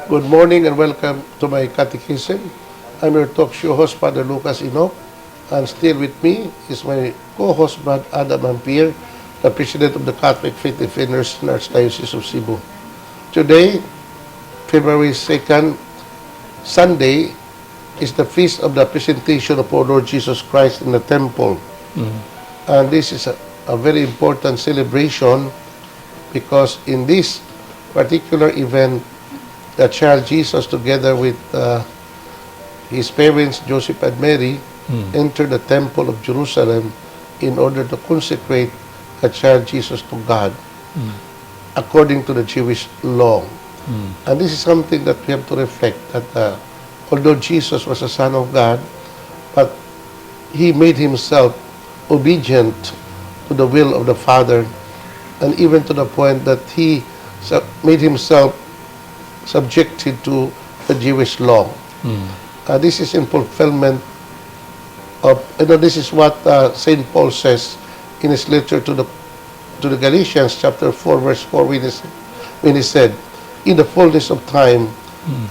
Good morning and welcome to my catechism. I'm your talk show host, Father Lucas Enoch, and still with me is my co-host, Brad Adam Ampere, the President of the Catholic Faith Defenders in Archdiocese of Cebu. Today, February 2nd, Sunday, is the feast of the presentation of our Lord Jesus Christ in the temple. And this is a very important celebration because in this particular event, the child Jesus, together with his parents, Joseph and Mary, entered the temple of Jerusalem in order to consecrate the child Jesus to God according to the Jewish law. And this is something that we have to reflect, that although Jesus was a son of God, but he made himself obedient to the will of the Father, and even to the point that he made himself subjected to the Jewish law. This is in fulfillment of, this is what St. Paul says in his letter to the Galatians, chapter 4, verse 4, when he said, "In the fullness of time,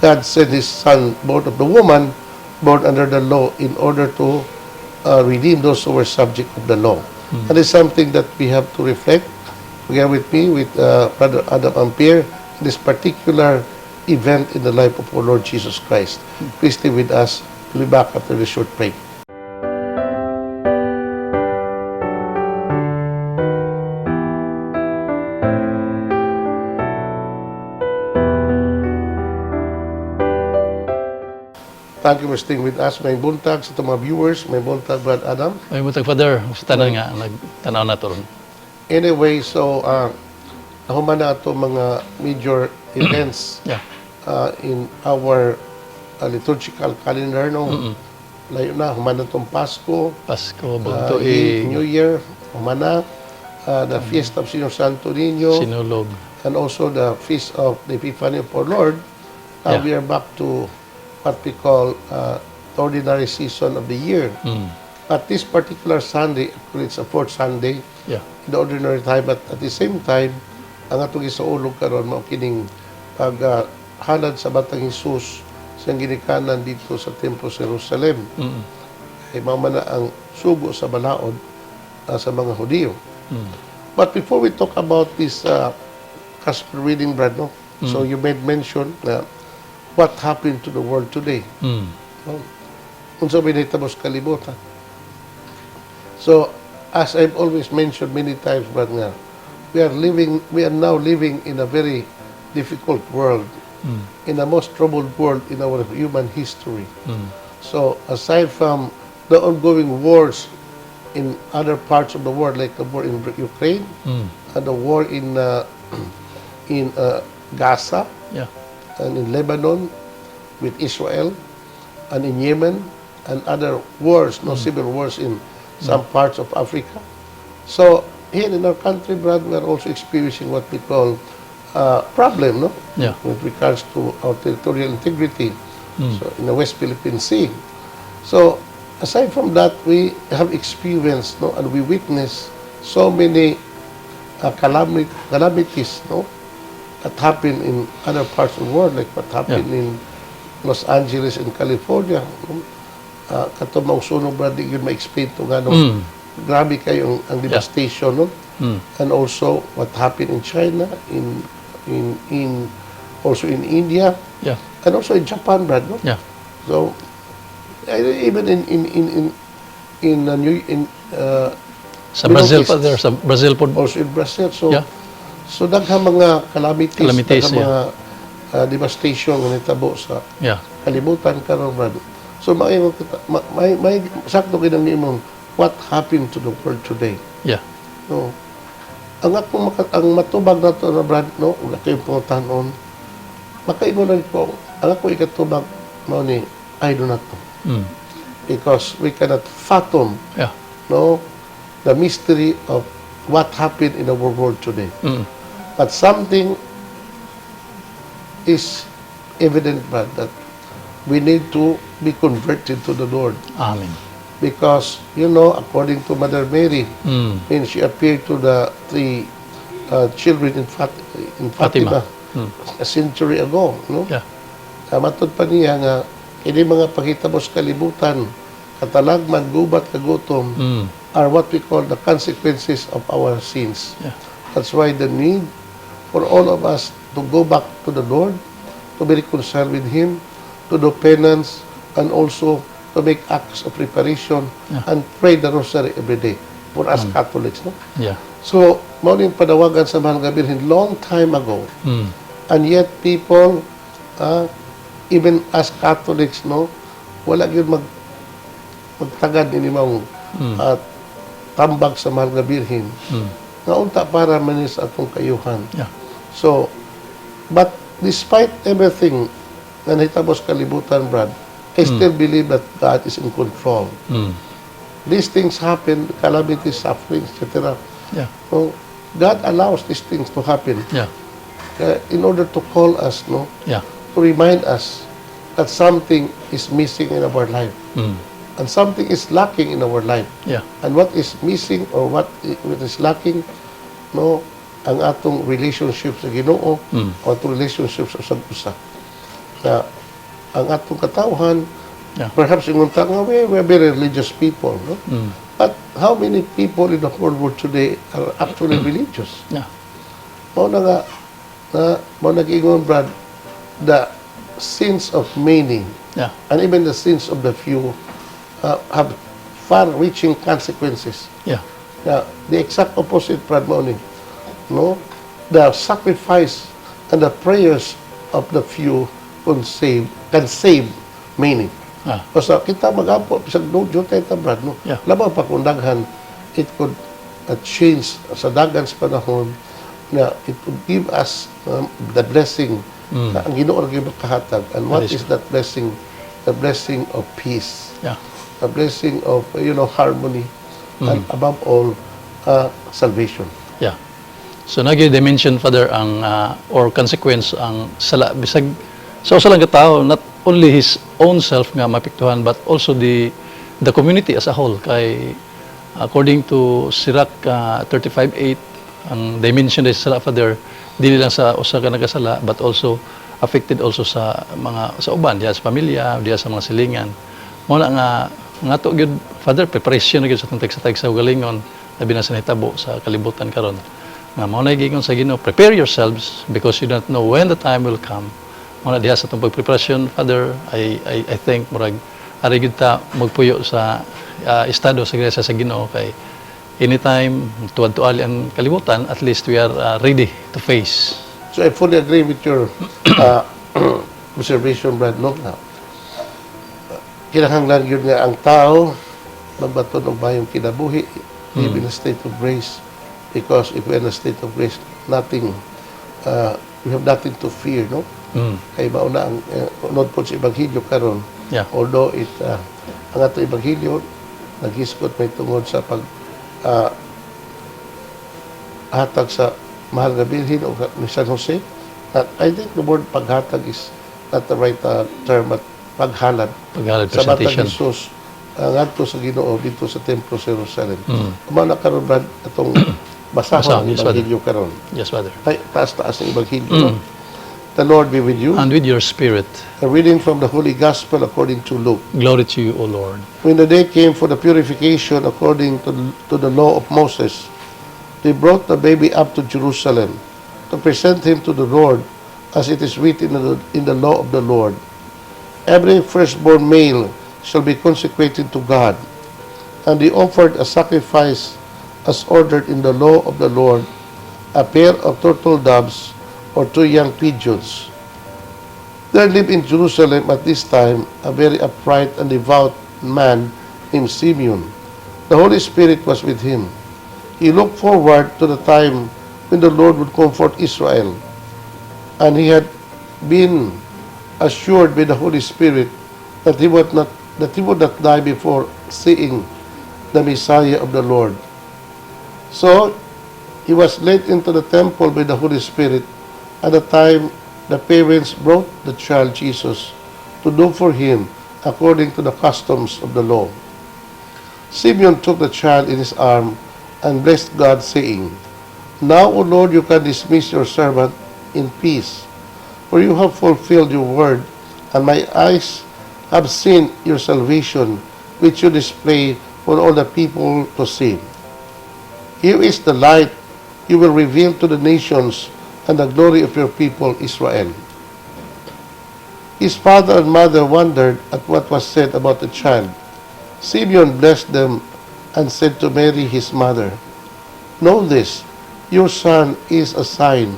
God sent his Son, born of the woman, born under the law, in order to redeem those who were subject of the law." And it's something that we have to reflect together with me, with Brother Adam Ampere, in this particular event in the life of our Lord Jesus Christ. Please stay with us. We'll be back after this short break. Thank you for staying with us. Maayong buntag sa atong mga viewers. Maayong buntag, Brad Adam. Maayong buntag, Father. Sa tanan nga nagtanaw nato ron. Anyway, so nahuman na ato mga major events in our liturgical calendar, no? Layo na, human na itong Pasko, Pasko, Bagong Tuig, New Year, human na, the Feast of Señor Santo Niño, Sinulog. And also the Feast of the Epiphany of our Lord. Now we are back to what we call the ordinary season of the year. But this particular Sunday, actually it's a fourth Sunday in the ordinary time, but at the same time, ang atong isaulog karon mao kining pag halad sa Batang Jesus sa iyang ginikanan didto sa templo sa Jerusalem. Kay mao man na ang sugo sa balaod sa mga Hudiyo. But before we talk about this gospel reading, Brad, no? So you made mention na what happened to the world today. No? Unsa may nahitabo sa kalibutan. So, as I've always mentioned many times, Brad, nga, we are now living in a very difficult world, in the most troubled world in our human history. So, aside from the ongoing wars in other parts of the world, like the war in Ukraine and the war in Gaza and in Lebanon with Israel and in Yemen and other wars, no, civil wars in some parts of Africa. So here in our country, Brad, we are also experiencing what we call problem, no? Yeah. With regards to our territorial integrity, so in the West Philippine Sea. So aside from that, we have experienced, no, and we witness so many calamities, no, that happen in other parts of the world, like what happened in Los Angeles in California, no? Kato maong sunog, Brad, di gyud ma-explain to nga, no? Grabe kayo ang devastation, no? And also what happened in China, in also in India, and also in Japan, Brad, no? Yeah. So, even in New in Sa Middle Brazil East. Pa there, sa Brazil po. Also in Brazil. So, so daghang mga calamities, Calamities, daghang mga devastation nga nitabo sa kalibutan karon, Brad. So may kita may sakto gid ang imong what happened to the world today. No. Ang matubag nato na, Brad, no, ug ako yung pangutanon, makaingon lang ko, ang ako ikatubag mao ni I do not know. Because we cannot fathom, no, the mystery of what happened in our world today. But something is evident, Brad, that we need to be converted to the Lord. Amen. Because, according to Mother Mary, when she appeared to the three children in Fatima. Fatima, a century ago, no? Yeah. Matod pa niya nga kini mga panghitabo sa kalibutan, katalagman, gubat, kagutom, are what we call the consequences of our sins. That's why the need for all of us to go back to the Lord, to be reconciled with Him, to do penance, and also to make acts of reparation and pray the rosary every day for us Catholics. No? Yeah. So, mao ning panawagan sa Mahal nga Birhen long time ago. And yet people, even as Catholics, no, wala gyud magtagad ni maong at tambag sa Mahal nga Birhen. Nga unta para man ni sa atong kaayuhan. So, but despite everything na nahitabo sa kalibutan, Brad, I still believe that God is in control. These things happen, calamities, sufferings, etc. So, God allows these things to happen in order to call us, no, to remind us that something is missing in our life and something is lacking in our life. And what is missing or what is lacking, no, ang atong relationship sa Ginoo o atong relationship sa usag usa. Na ang atong katawhan, perhaps ingon ta nga we are very religious people, no? But how many people in the whole world today are actually religious? Mao na nga na mao nag-ingon, Brad, the sins of many and even the sins of the few have far-reaching consequences. Now, the exact opposite, Brad, mao ni, no? The sacrifice and the prayers of the few can save many. Basta kita mag-ampo, bisag no, jutay ta, Brad, no? Labaw pa kung daghan, it could change sa dagan sa panahon na it would give us the blessing na ang Ginoo ra gyud makahatag. And what That is is that blessing? The blessing of peace. The blessing of harmony and above all, salvation. Yeah. So nagi dimension, Father, ang or consequence ang sala bisag sa usa lang ka tawo, not only his own self nga maapektuhan but also the community as a whole, kay according to Sirach 35:8, ang dimension sa sala, Father, dili lang sa usa ka nagasala but also affected also sa mga sa uban diha sa pamilya, diha sa mga silingan. Mao na nga nga to gyud, Father, preparation na gyud sa atong tagsa-tagsa galingon, labi na sa nahitabo sa kalibutan karon, nga mao na giingon sa Ginoo, "Prepare yourselves because you don't know when the time will come." Mao na diha sa atong pagpreparasyon, Father, I think murag ari gyud ta magpuyo sa estado sa grasya sa Ginoo, kay anytime tuad-tuali ang kalibutan, at least we are ready to face. So I fully agree with your observation, Brad, no? Na, kinahanglan yun nga ang tao magbaton og maayong kinabuhi, live in a state of grace, because if we're in a state of grace, nothing, we have nothing to fear, no? Kay mao na ang unod po sa Ebanghelyo karon. Although it ang ato Ebanghelyo naghisgot may tungod sa pag hatag sa Mahal nga Birhen o ni San Jose. Not, I think the word paghatag is not the right term, but paghalad Paghalad, sa batang presentation. Jesus ngadto sa Ginoo dito sa templo sa Jerusalem. Mao na karon, Brad, atong basahon Basahon, ang yes, Father. Ebanghelyo karon. Yes, Father. Ay, taas-taas ng Ebanghelyo. No? The Lord be with you. And with your spirit. A reading from the Holy Gospel according to Luke. Glory to you, O Lord. When the day came for the purification according to the law of Moses, they brought the baby up to Jerusalem to present him to the Lord, as it is written in the law of the Lord: "Every firstborn male shall be consecrated to God." And they offered a sacrifice as ordered in the law of the Lord, a pair of turtle doves or two young pigeons. There lived in Jerusalem at this time a very upright and devout man named Simeon. The Holy Spirit was with him. He looked forward to the time when the Lord would comfort Israel. And he had been assured by the Holy Spirit that he would not die before seeing the Messiah of the Lord. So he was led into the temple by the Holy Spirit at the time the parents brought the child Jesus to do for him according to the customs of the law. Simeon took the child in his arm and blessed God, saying, "Now, O Lord, you can dismiss your servant in peace, for you have fulfilled your word And my eyes have seen your salvation, which you display for all the people to see. Here is the light you will reveal to the nations and the glory of your people Israel." His father and mother wondered at what was said about the child. Simeon blessed them and said to Mary, his mother, "Know this, your son is a sign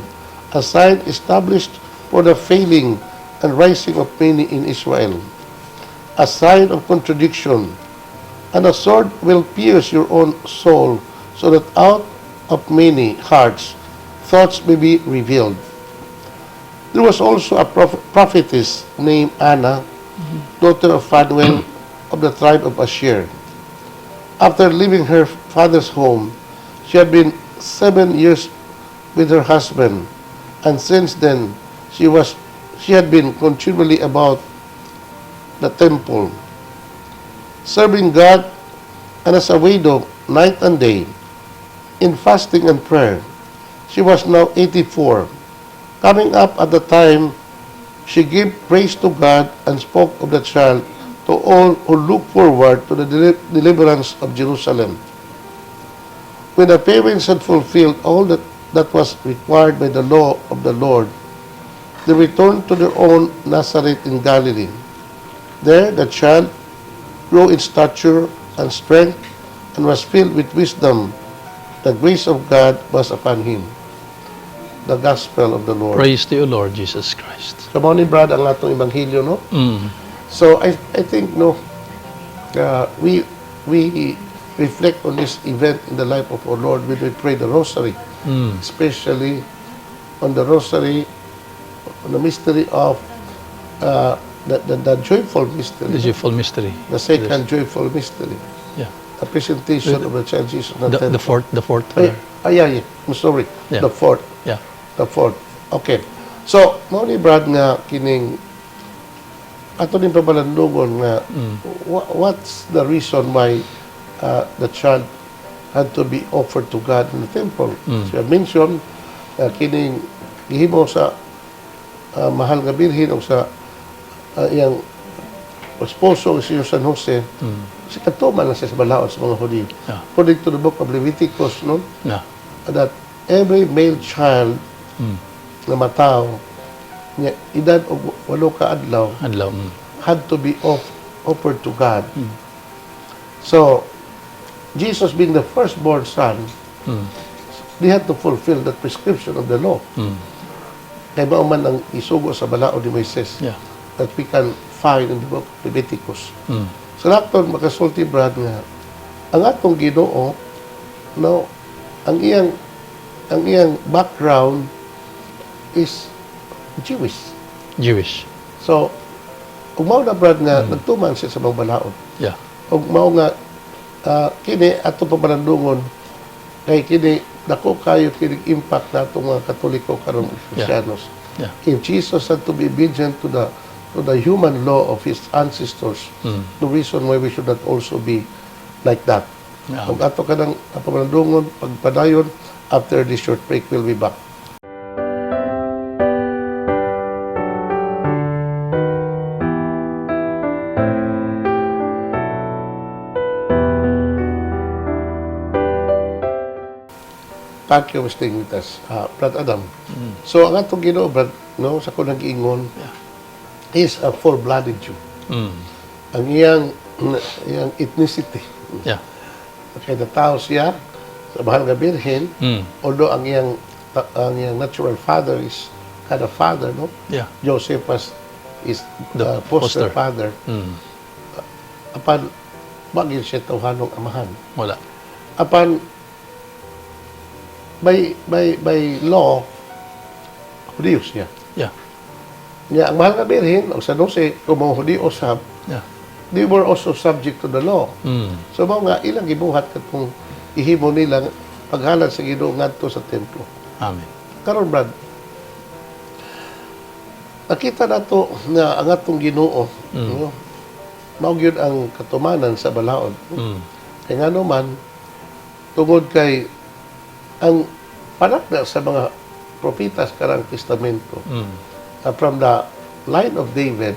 established for the failing and rising of many in Israel, a sign of contradiction, and a sword will pierce your own soul, so that out of many hearts thoughts may be revealed." There was also a prophetess named Anna, daughter of Phanuel of the tribe of Asher. After leaving her father's home, she had been 7 years with her husband, and since then she had been continually about the temple, serving God and as a widow night and day, in fasting and prayer. She was now 84. Coming up at the time, she gave praise to God and spoke of the child to all who look forward to the deliverance of Jerusalem. When the parents had fulfilled all that was required by the law of the Lord, they returned to their own Nazareth in Galilee. There the child grew in stature and strength and was filled with wisdom. The grace of God was upon him. The Gospel of the Lord. Praise to you, Lord Jesus Christ. So, mao ni, Brad, ang atong ebanghelyo, no? Mm. So, I think, no, we reflect on this event in the life of our Lord when we pray the Rosary, especially on the Rosary, on the mystery of the joyful mystery, The joyful mystery. The second joyful mystery, the presentation of the child Jesus in the The temple. fourth. Ay, Father. ay, ay, I'm sorry. The fourth. The fourth. Okay. So, mao ni, Brad, nga kining ato ning pamalandungon nga what's the reason why the child had to be offered to God in the temple? So, I mentioned kining gihimo sa mahal nga birhen o sa iyang esposo si San Jose si katuman na siya sa balaod sa mga Hudiyo. According to the book of Leviticus, no, that every male child na matawo niya edad og 8 ka adlaw Adlaw. Had to be offered to God. So, Jesus being the firstborn son, they had to fulfill that prescription of the law. Kay mao man ang isugo sa balaod ni Moises that we can find in the book of Leviticus. Sa lakton makasulti, Brad, nga ang atong Ginoo, no, ang iyang background is Jewish. Jewish. So, ug mao na, Brad, nga nagtuman siya sa mga balaod. Ug mao nga kini ato pamalandungon kay kini dako kayo kini impact nato mga Katoliko karon, Kristiyanos. If Jesus had to be obedient to the human law of his ancestors, the reason why we should not also be like that. Ug ato kanang pamalandungon pagpadayon after this short break. We'll be back. Thank you for staying with us, Brad Adam. So, ang atong Ginoo, Brad, no, sa akong nag-ingon, is a full-blooded Jew. Ang iyang ethnicity. Kay natawo siya sa mahal nga birhen, although ang iyang natural father is kind of father, no? Yeah. Joseph was is The foster foster. Father. Apan wa gyud siya tawhanong amahan. Wala. Apan by law, Hudiyo siya. Nya ang mahal nga birhen o San Jose, kung mga Hudiyo sab, they were also subject to the law. So mao nga ilang gibuhat katong ihimo nila paghalad sa Ginoo ngadto sa templo. Amen. Karon, Brad, nakita nato nga ang atong Ginoo, no, mao gyud ang katumanan sa balaod. Kay ngano man, tungod kay ang panakda sa mga propeta sa Karang Testamento, from the line of David,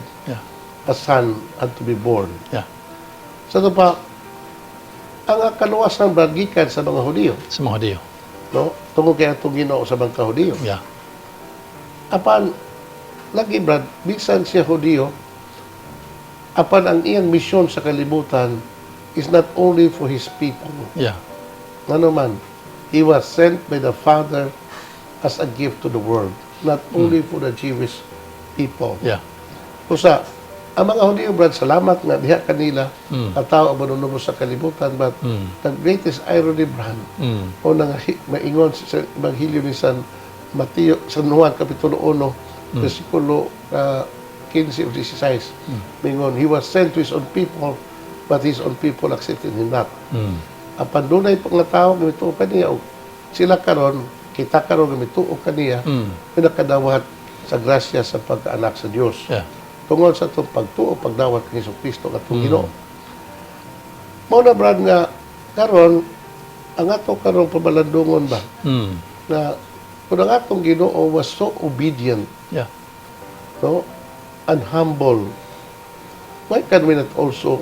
a son had to be born. Sa ato pa, ang kaluwasan ba gikan sa mga Hudiyo, Sa mga Hudiyo. No? Tungod kay atong Ginoo sa mga Hudiyo. Apan lagi, Brad, bisan siya Hudiyo, apan ang iyang misyon sa kalibutan is not only for his people. Ngano man, he was sent by the Father as a gift to the world, not only for the Jewish people. Usa, ang mga Hudiyo, Brad, salamat nga diha kanila katao ang manunubos sa kalibutan, but the greatest irony, Brad, o nang maingon sa Ebanghelyo ni San Mateo, San Juan, Kapitulo 1, versikulo 15 o 16. Mingon, "He was sent to his own people, but his own people accepted him not." Apan dunay nga tao nga mituo kaniya, og sila karon, kita karon nga mituo kaniya, pinakadawat sa grasya sa pagkaanak sa Dios. Tungod sa atong pagtuo, pagdawat ni Hesus Kristo nga atong Ginoo. Mao na, Brad, nga karon ang ato karon pamalandungon ba na kung ang atong Ginoo was so obedient, no, and humble, why can we not also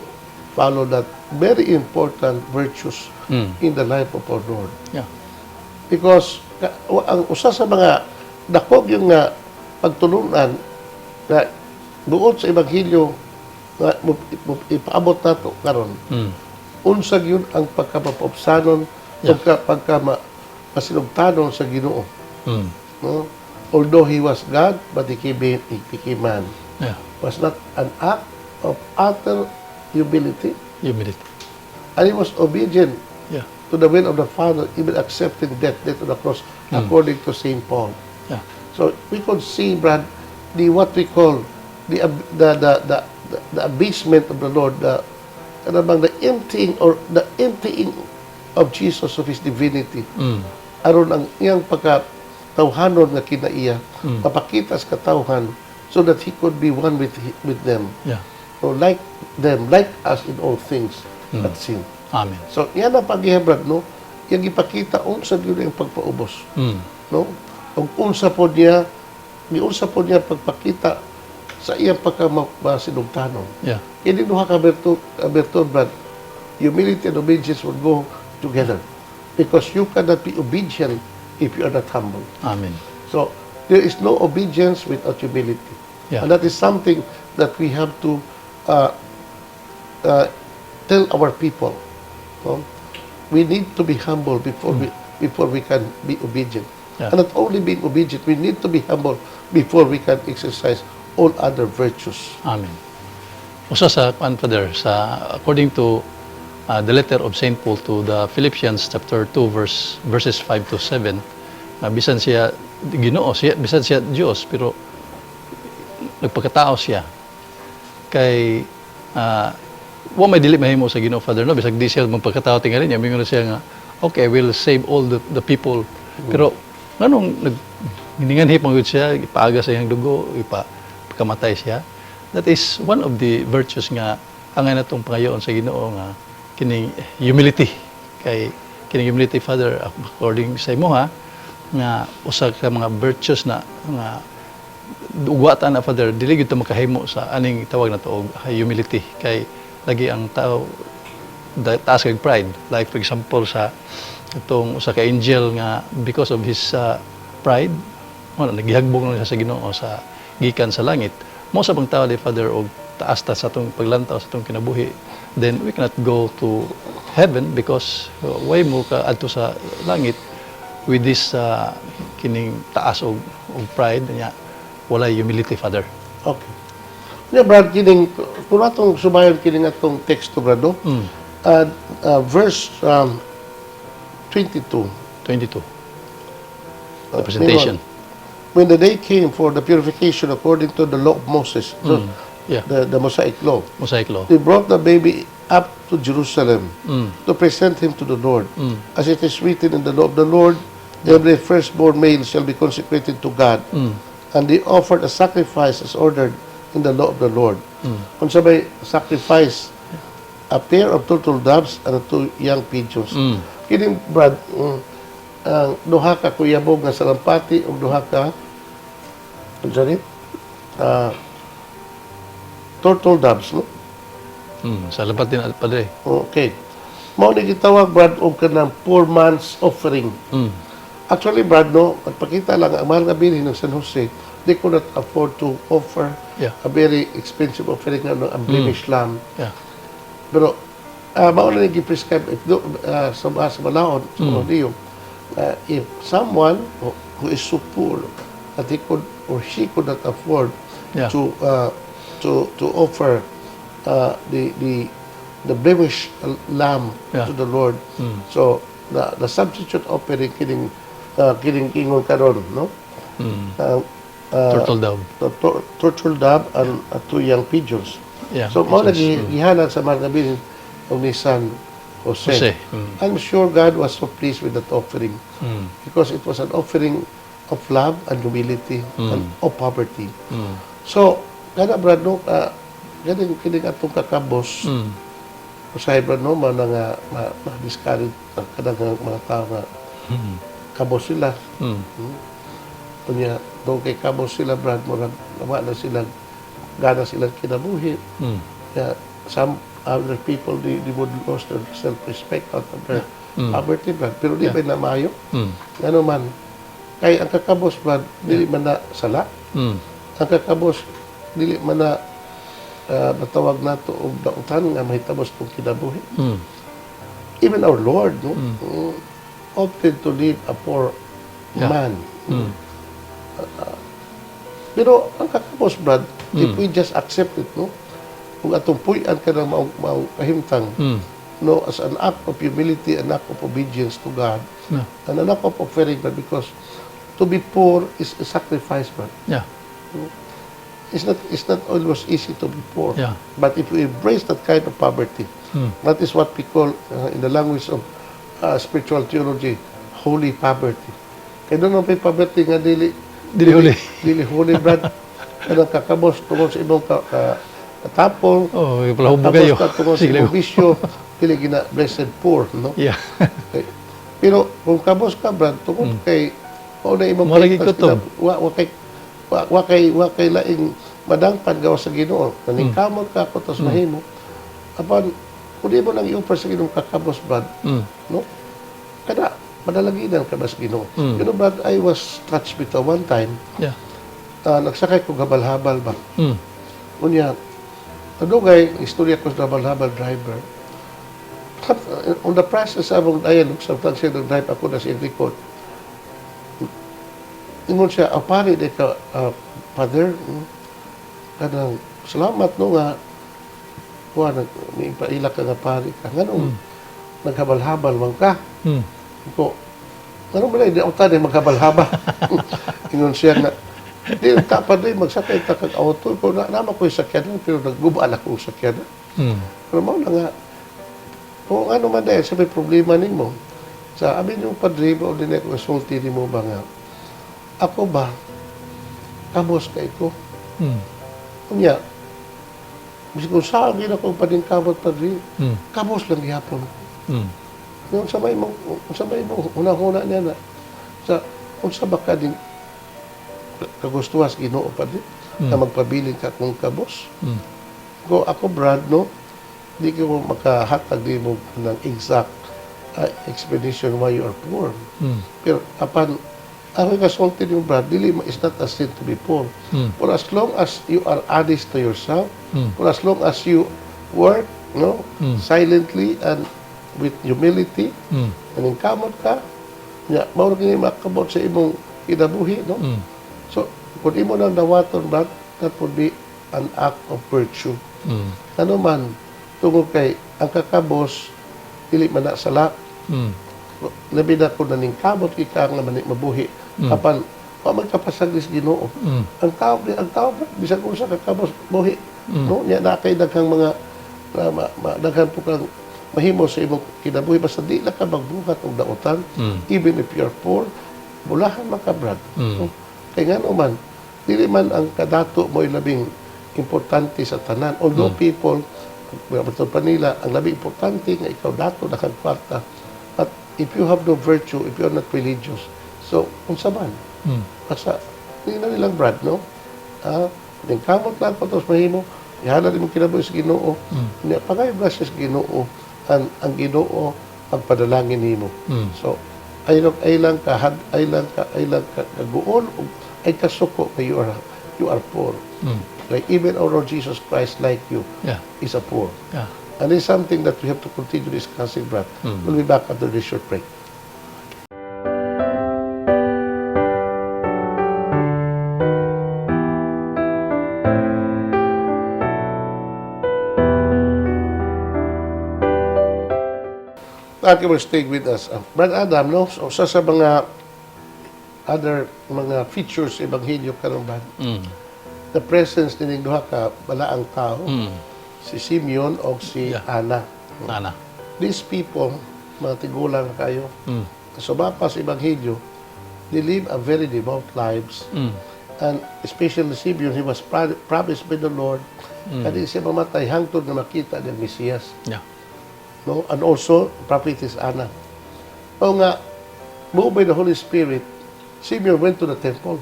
follow that very important virtues in the life of our Lord? Because ang usa sa mga dako yung nga pagtulunan nga buot sa ebanghelyo nga ipaabot nato karon, unsa gyud ang pagkapaupsanon, pagka masinugtanon sa Ginoo, no? Although he was God, but he became man. Was not an act of utter humility? Humility. And he was obedient to the will of the Father, even accepting death, death on the cross, according to St. Paul. So we could see, Brad, the what we call the ab- the abasement of the Lord, the ano bang the emptying or the emptying of Jesus of His divinity. Aron ang iyang pagka tawhanon nga kinaiya, mapakita sa katawhan so that He could be one with them. So like them, like us in all things but sin. Amen. So yan ang paghiya, Brad, no? Yang ipakita unsa gyud ang pagpaubos, no? Ug unsa pod niya, giunsa pod niya pagpakita sa iyang pagka masinugtanon. Kini duha ka bertud, Brad, humility and obedience would go together. Because you cannot be obedient if you are not humble. Amen. So, there is no obedience without humility. And that is something that we have to tell our people. No? We need to be humble before we can be obedient. And not only being obedient, we need to be humble before we can exercise all other virtues. Amen. Usa sa kuan, Father, sa according to the letter of St. Paul to the Philippians chapter 2 verses 5 to 7, na bisan siya Ginoo siya, bisan siya Dios, pero nagpakatao siya kay wa may dili mahimo sa Ginoo, Father, no? Bisag di siya magpakatao, tingali niya mingon siya nga, "Okay, I will save all the people," pero nganong nag gininganhi man gyud siya, ipaaga sa iyang dugo, ipa pagkamatay siya. That is one of the virtues nga angay natong pangayoon sa Ginoo nga kining humility, kay kining humility, Father, according sa imo ha, nga usa ka mga virtues na nga ugwata na, Father, dili gyud ta makahimo sa aning tawag na to og humility, kay lagi ang tao taas kay pride. Like for example sa itong usa ka angel nga because of his pride, wala nagihagbong lang siya sa Ginoo sa gikan sa langit. Mo sa bang tao di, Father, og taas ta sa atong paglantaw sa atong kinabuhi, then we cannot go to heaven because why mo ka adto sa langit with this kining taas og pride nya walay humility, Father? Okay. Nya, Brad, kining kung atong subayon kining atong teksto, Brad, no? Verse 22. 22, the presentation. When the day came for the purification according to the law of Moses, so the Mosaic law, Mosaic law. They brought the baby up to Jerusalem to present him to the Lord. As it is written in the law of the Lord, "Every firstborn male shall be consecrated to God." And they offered a sacrifice as ordered in the law of the Lord. Kung sabay sacrifice, a pair of turtle doves and two young pigeons. Kining, Brad, ang duha ka kuyabog nga salampati ug duha ka, unsa ni? Ah, turtle doves, no? Sa labat din, Padre. Okay. Mao ni gitawag, Brad, og kanang poor man's offering. Actually, Brad, no, pagpakita lang, ang Mahal nga Birhen ng San Jose, they could not afford to offer a very expensive offering nga ng unblemished lamb. Pero, mao na gi-prescribe if do, sa balaod, sa mm. If someone who is so poor that he could or she could not afford to offer the blemished lamb to the Lord. So the substitute offering kining ingon karon, no? Turtle dove. The turtle dove and two young pigeons. So mao pigeons. Lagi gihalad sa Mahal nga Birhen og ni San Jose. Jose. I'm sure God was so pleased with that offering because it was an offering of love and humility and of poverty. So, kana, Brad, no, ganing kining atong kakabos, usahay, Brad, no, man nga ma-discourage ang kanang mga tao nga kabos sila. Unya, doon kay kabos sila, Brad, murag nawa na sila gana silang kinabuhi. Yeah, some other people, they would lose their self-respect out of their poverty, Brad. Pero di ba na maayo? Ano man, kay ang kakabos, Brad, dili man na sala. Ang kakabos, dili man na matawag nato og dautan nga mahitabo sa atong kinabuhi. Even our Lord, no, opted to live a poor man. Pero ang kakabos, Brad, if we just accept it, no, kung atong puy-an ka ng maong kahimtang, no, as an act of humility, an act of obedience to God, and an act of offering, Brad, because to be poor is a sacrifice, Brad. It's not always easy to be poor. But if we embrace that kind of poverty, that is what we call, in the language of spiritual theology, holy poverty. Kay doon ang may poverty nga dili Dili holy. Dili holy, Brad. Kanang kakabos tungod sa imong katapol, Oh, palahubo kakabos kayo. ka tungod sa Sige imong lang. bisyo, dili gina blessed poor, no? Okay. Pero kung kabos ka, Brad, tungod kay mao na imong Mo lagi kahimtang kutob. wa kay laing madangpan gawas sa Ginoo. Naningkamot ka ko tas mahimo. Apan kung di mo nang i-offer sa Ginoo kakabos, Brad, no? Kada madalaginan ka ba sa Ginoo? Brad, I was touched with one time. Nagsakay ko habal-habal ba. Unya, adugay, istorya ko sa habal-habal driver. On the process among dialogue, sometimes siya nag-drive, ako na sa likod. Ingon siya, "Oh, pare, di ka, Father, kanang, salamat no nga, kuha, nag, may ipaila ka nga pare ka. Nganong, naghabal-habal man ka." Ko, ano ba na, di ako tani maghabal-habal. Ingon siya nga, "Di, ta pa din, magsakay ta kag auto." Ko, na, nama ko yung sakyanan, pero naggubaan ako yung sakyanan. Pero mao na nga, kung ano man dahil sa may problema nimo, sa amin yung padre mo, din ako sulti nimo ba nga, ako ba, kabos kay ko. Unya, bisag kung saan gid ako paningkamot, padre, kabos lang gihapon ko. Yung sa may mong huna-huna niya na, sa, unsa ba ka din kagustuhan sa Ginoo, padre, na magpabilin ka kung kabos? Ko ako, Brad, no, di ko makahatag di mo ng exact explanation why you are poor. Pero apan ako kasulti nimo, Brad, dili it's not a sin to be poor. For as long as you are honest to yourself, for as long as you work, no, silently and with humility, naningkamot ka, nya mao ra kini makabot sa imong kinabuhi, no? So, kung imo nang dawaton, Brad, that would be an act of virtue. Ano man, tungod kay ang kakabos, dili man na sala. Labi na kung naningkamot ka nga mani mabuhi. Apan, wa magkapasaglis Ginoo. Ang tao, bisan kung sa kakabos buhi. No, nya na kay daghang mga na, daghan po kang mahimo sa imong kinabuhi basta di lang ka magbuhat og dautan, even if you are poor, bulahan man ka, Brad. No? Kay ngano man, dili man ang kadato mo labing importante sa tanan. Although people, matod pa nila, ang labing importante nga ikaw dato na kang kwarta. But if you have no virtue, if you are not religious, so unsa man? Basta, hindi na nilang, Brad, no? Ah, kamot lang ko tapos mahimo. Ihalad imong kinabuhi sa Ginoo. Nya pangayo grasya sa Ginoo, ang Ginoo ang padalangin nimo. So ay lang ka kaguol ug ay kasuko kay you are poor. Like even our Lord Jesus Christ, like you, is a poor. And it's something that we have to continue discussing, Brad. We'll be back after this short break. Thank you for staying with us. Brad Adam, no? So, usa sa mga other mga features sa Ebanghelyo karon, Brad, the presence nining duha ka balaang tao, si Simeon o si Anna. Ana. These people, mga tigulang na kayo, sumapa sa Ebanghelyo, they live a very devout lives. And especially Simeon, he was promised by the Lord na di siya mamatay hangtod na makita ng Mesiyas. No? And also, prophetess Anna. O nga, moved by the Holy Spirit, Simeon went to the temple.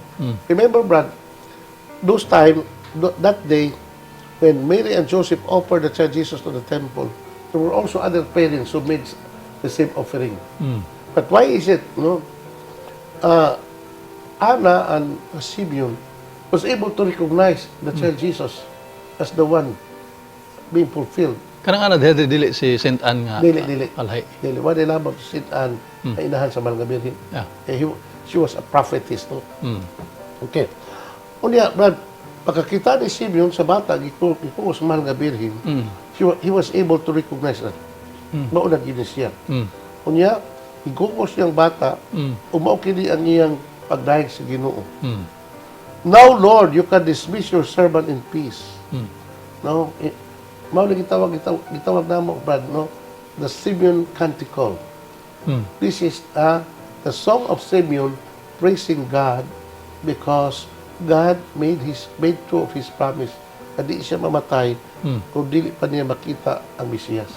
Remember, Brad, those time, that day, when Mary and Joseph offered the child Jesus to the temple, there were also other parents who made the same offering. But why is it, no? Anna and Simeon was able to recognize the child Jesus as the one being fulfilled. Kanang ana diha dili si Saint Anne nga Dili, dili. Alhay. Dili, wala lamang si Saint Anne na inahan sa Mahal nga Birhen. Eh, she was a prophetess, no? Okay. Unya, Brad, pagkakita ni Simeon sa bata, gikuo sa Mahal nga Birhen, he was able to recognize that. Mao na gyud ni siya. Unya, gikugos niyang bata, ug mao kini ang iyang pagdayeg sa Ginoo. "Now, Lord, you can dismiss your servant in peace." No? Mao na gitawag namo, Brad, no? The Simeon Canticle. This is the song of Simeon praising God because God made true of his promise na di siya mamatay kung dili pa niya makita ang Mesiyas.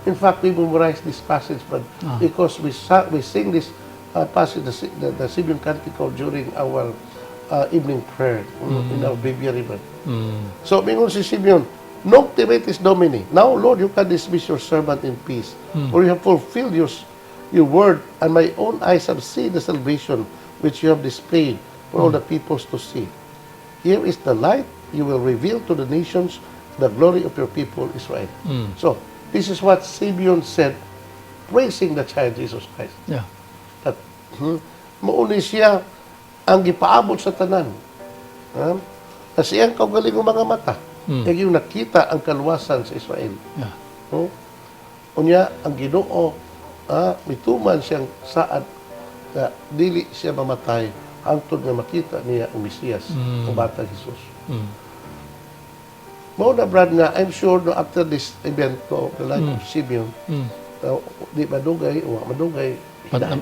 In fact, we memorize this passage, but because we sing this passage, the Simeon Canticle, during our evening prayer in our breviary, but so, mingon si Simeon, "Nunc dimittis Domine. Now, Lord, you can dismiss your servant in peace. For you have fulfilled your word, and my own eyes have seen the salvation which you have displayed for all the peoples to see. Here is the light you will reveal to the nations, the glory of your people Israel." So, this is what Simeon said, praising the child Jesus Christ. That, mao ni siya ang gipaabot sa tanan. Ha? Na siyang kaugalingong mga mata. Mm. Yung nakita ang kaluwasan sa Israel. No? Unya, ang Ginoo, mituman siyang saad na dili siya mamatay hangtod nga makita niya ang Mesiyas, ang batang Jesus. Mao na, Brad, nga I'm sure, no, after this event, no, the life of Simeon, di madugay, wa madugay, he But, died.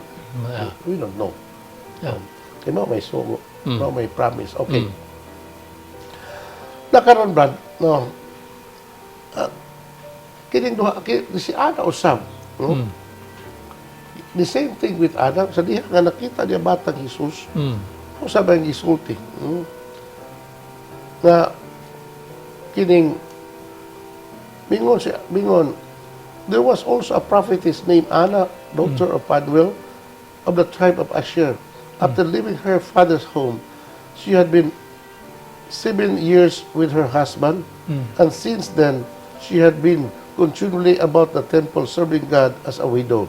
We don't know. Kay mao may sugo, mao may promise. Okay. Nakaron, Brad, no, kining duha, si Ana usab, no? The same thing with Ana, sa diha nga nakita niya batang Jesus, usab ang gisulti, Na kining mingon siya, mingon, "There was also a prophetess named Anna, daughter of Phanuel, of the tribe of Asher. After leaving her father's home, she had been 7 years with her husband, and since then she had been continually about the temple serving God as a widow,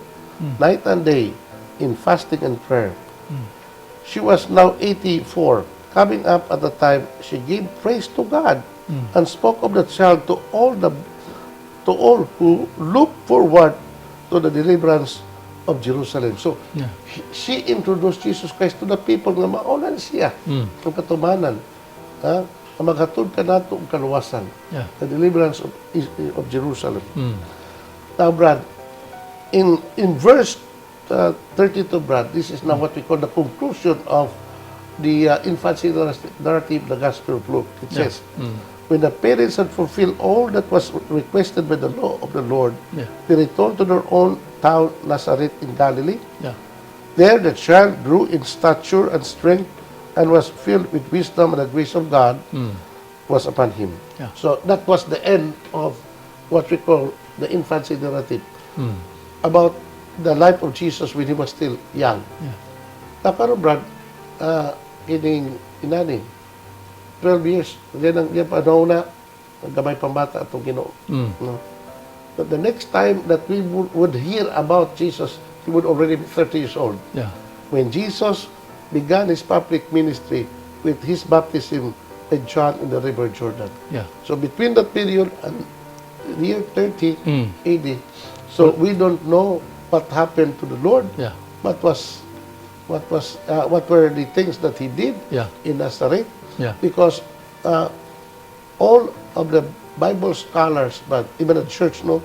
night and day, in fasting and prayer. She was now 84. Coming up at the time, she gave praise to God and spoke of the child to all who look forward to the deliverance of Jerusalem." So, she introduced Jesus Christ to the people nga mauna ni siya ang katumanan. Ha? Ang maghatod kanato og kaluwasan. The deliverance of Jerusalem. Now, Brad, in verse 32, Brad, this is now what we call the conclusion of the infancy narrative, the Gospel of Luke. It says, "When the parents had fulfilled all that was requested by the law of the Lord, they returned to their own town, Nazareth in Galilee. There the child grew in stature and strength and was filled with wisdom and the grace of God." was upon him. So that was the end of what we call the infancy narrative about the life of Jesus when he was still young. Na karon, Brad, kining inani, 12 years, yan ang yan panahon na gamay pang bata atong Ginoo. No? But the next time that we would hear about Jesus, he would already be 30 years old. When Jesus began his public ministry with his baptism by John in the River Jordan. So between that period and the year 30 AD, so we don't know what happened to the Lord. What were the things that he did in Nazareth? Because all of the Bible scholars, but even the church, no,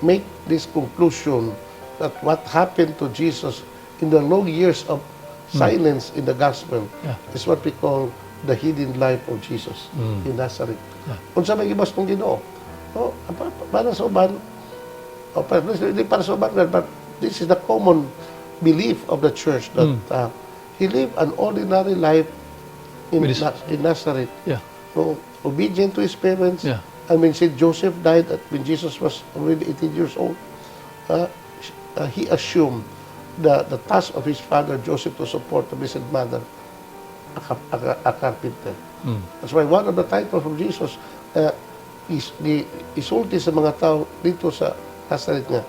make this conclusion that what happened to Jesus in the long years of silence in the gospel is what we call the hidden life of Jesus in Nazareth. Unsa may gibas tong Ginoo? Oh, para sa uban, oh, para, hindi para sa uban, but this is the common belief of the church that he lived an ordinary life in Nazareth. No, obedient to his parents. And when St. Joseph died, when Jesus was already 18 years old, he assumed the task of his father Joseph to support the Blessed Mother, a carpenter. That's why one of the titles of Jesus is the isulti sa mga tao dito sa Nazareth nga,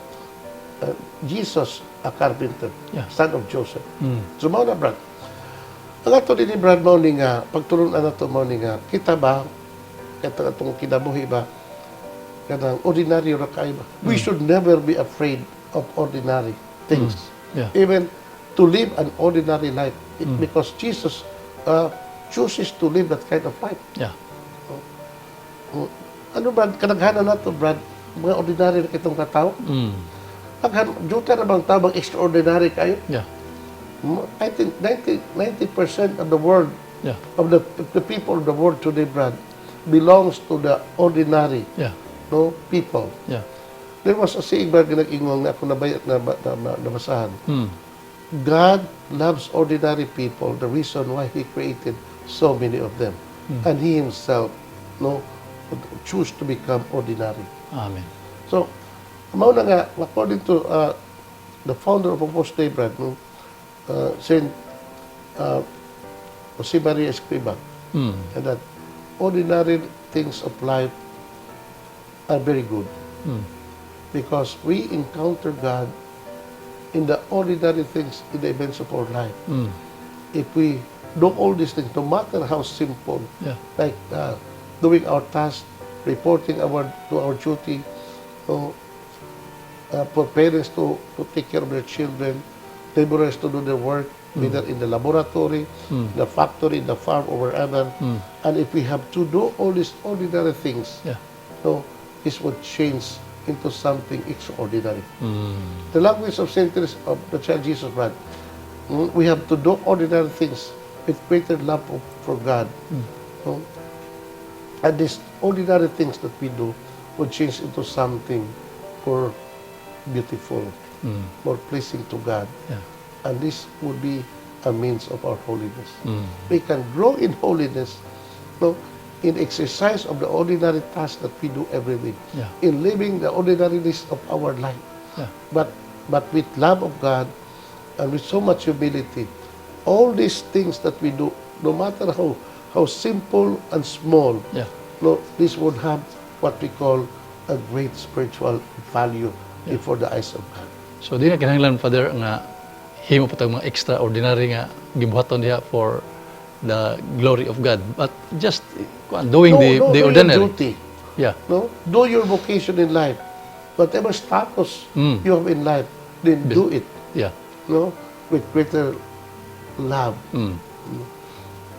Jesus, a carpenter, son of Joseph. So mao na, Brad. Ang ato din ni Brad mao ni nga pagtulon-an nato mao ni nga kita ba katong atong kinabuhi ba kanang ordinaryo ra kaayo ba? We should never be afraid of ordinary things. Even to live an ordinary life because Jesus chooses to live that kind of life. Ano, Brad, kadaghanan nato, Brad, mga ordinary na kitong katao. Daghan, juta na bang tao bang extraordinary kayo? Yeah. I think 90, 90% of the world, of the people of the world today, Brad, belongs to the ordinary no, people. There was a saying, Brad, nga nag-ingon nga ako nabay, na, nabasahan. God loves ordinary people, the reason why He created so many of them. And He Himself, no, would choose to become ordinary. Amen. So, mao na nga, according to the founder of Opus Dei, Brad, no, Saint Jose Maria Escriva, and that ordinary things of life are very good because we encounter God in the ordinary things in the events of our life. If we do all these things, no matter how simple, like doing our task, reporting our to our duty, so, for parents to take care of their children, laborers to do their work, whether in the laboratory, the factory, the farm, or wherever. And if we have to do all these ordinary things, no, this would change into something extraordinary. The language of Saint Teresa of the Child Jesus, Brad, we have to do ordinary things with greater love for God. No? And these ordinary things that we do would change into something more beautiful, more pleasing to God. And this would be a means of our holiness. We can grow in holiness, no, in exercise of the ordinary tasks that we do every day, in living the ordinariness of our life. But with love of God and with so much humility, all these things that we do, no matter how simple and small, no, this would have what we call a great spiritual value before the eyes of God. So di na kinahanglan, Father, nga himo pa tag mga extraordinary nga gibuhaton diha for the glory of God, but just kuan, doing No, the no, the do your ordinary. Duty. No? Do your vocation in life. Whatever status you have in life, then do it. No? With greater love.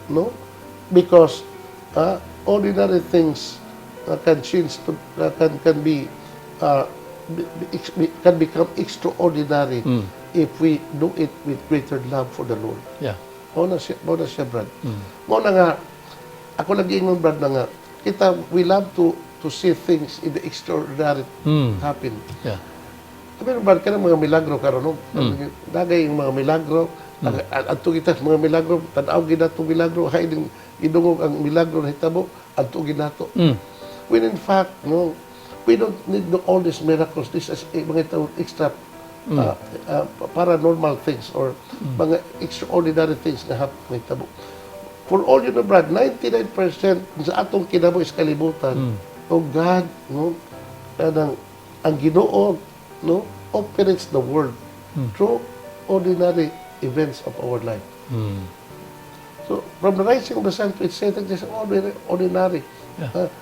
No? Because ordinary things can change to can become extraordinary if we do it with greater love for the Lord. Mao na siya, Brad. Mao na nga, ako lagi ingon, Brad, na nga, kita, we love to see things in the extraordinary happen. Pero Brad, kanang mga milagro karon, no? Dagay yung mga milagro, Adto kita mga milagro, tan-aw gyud nato milagro, hay din gidungog ang milagro na hitabo, adto gyud nato. When in fact, no, we don't need all these miracles. This is mga tawag extra paranormal things or mga extraordinary things nga mahitabo. For all you know, Brad, 99% sa atong kinabuhi sa kalibutan, oh God, no, kanang ang Ginoo, no, operates the world through ordinary events of our life. So, from the rising of the sun to its setting, just ordinary. Ordinary.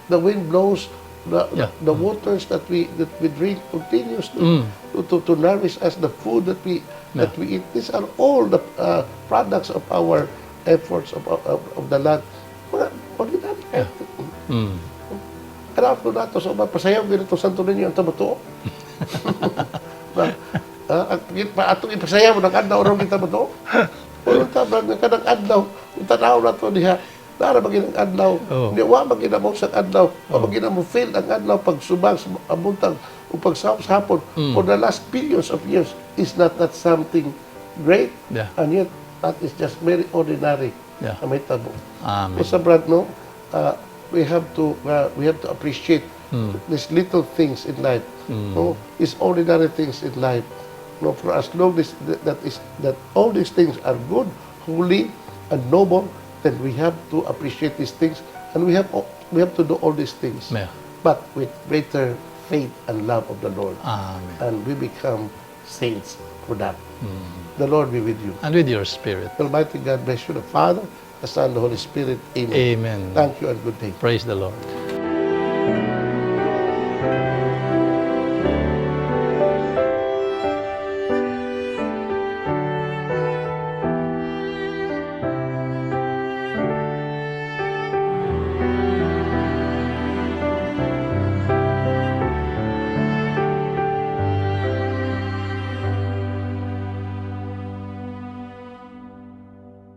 The wind blows, the waters that we drink continues to nourish us. The food that we eat. These are all the products of our efforts of the land. Mga ordinary. Kaya ako nato sa uban, pasayaw gyud to Santo Niño ang tao. Na, ang pa atong ipasayaw ng adlaw ron kita mo. Pero ta ba nga kanang adlaw, kung tanaw na to diha, nara ba ang adlaw? Oh. Di wa man mo sa adlaw, wa man mo feel ang adlaw pag subang sa buntag o pagsawop sa hapon for the last billions of years. Is not that something great? Yeah. And yet that is just very ordinary. Ang mahitabo. Amen. Sa Brad, no, we have to appreciate these little things in life, no, these ordinary things in life. No, for as long as that is that all these things are good, holy, and noble, then we have to appreciate these things, and we have to do all these things, but with greater faith and love of the Lord, Amen. And we become saints for that. The Lord be with you. And with your spirit. Almighty God bless you, the Father, the Son, the Holy Spirit. Amen. Amen. Thank you and good day. Praise the Lord.